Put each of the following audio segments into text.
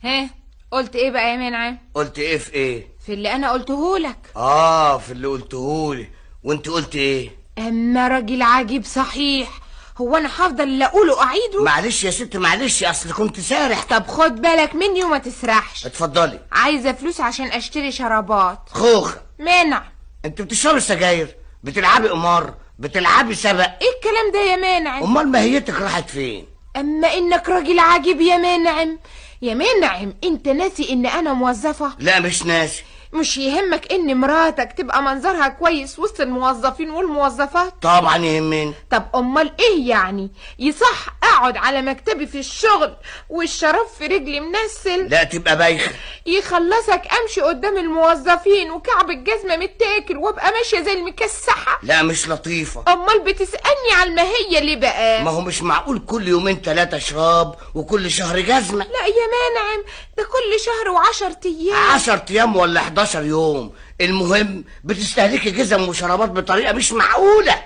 ها، قلت ايه بقى يا منعم؟ قلت ايه في ايه؟ في اللي انا قلتهولك. اه، في اللي قلتهولي. وانت قلت ايه؟ اما راجل عجيب صحيح، هو انا هفضل اللي اقوله اعيده؟ معلش يا ست معلش، اصل كنت سارح. طب خد بالك مني وما تسرحش. اتفضلي. عايزه فلوس عشان اشتري شرابات. خوخه. منع. انت بتشربي سجاير؟ بتلعبي قمار؟ بتلعبي سبق؟ ايه الكلام ده يا منعم؟ امال ماهيتك راحت فين؟ اما انك راجل عجيب يا منعم. يا منعم انت ناسي ان انا موظفة؟ لا مش ناسي. مش يهمك ان مراتك تبقى منظرها كويس وسط الموظفين والموظفات؟ طبعا يهمني. طب امال ايه يعني؟ يصح اقعد على مكتبي في الشغل والشراب في رجلي منسل؟ لا تبقى بايخة. يخلصك امشي قدام الموظفين وكعب الجزمة متاكل وابقى ماشية زي المكسحه؟ لا مش لطيفة. امال بتسالني على الماهية ليه بقى؟ ما هو مش معقول كل يومين 3 شراب وكل شهر جزمه. لا يا منعم، ده كل شهر و10 ايام. 10 ايام ولا 11 يوم، المهم بتستهلكي جزم وشرابات بطريقة مش معقولة.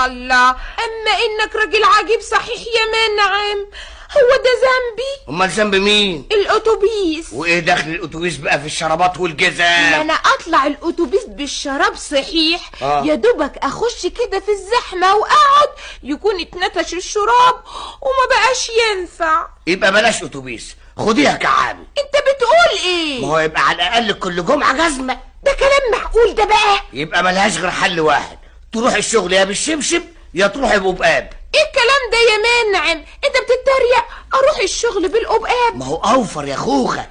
الله، اما انك راجل عجيب صحيح يا منعم. هو ده ذنبي؟ امال ذنب مين؟ الاتوبيس. وايه دخل الاتوبيس بقى في الشرابات والجزم؟ ما انا اطلع الاتوبيس بالشراب صحيح، يا دوبك اخش كده في الزحمة واقعد يكون اتنتش الشراب وما بقاش ينفع. يبقى بلاش اتوبيس، خديها كعابي. انت بتقول ايه؟ ما هو يبقى على الاقل كل جمعه جزمه. ده كلام معقول ده بقى؟ يبقى ملهاش غير حل واحد، تروح الشغل يا بالشبشب يا تروح بقبقاب. ايه الكلام ده يا منعم؟ انت بتتريق؟ اروح الشغل بالقبقاب؟ ما هو اوفر يا خوخه،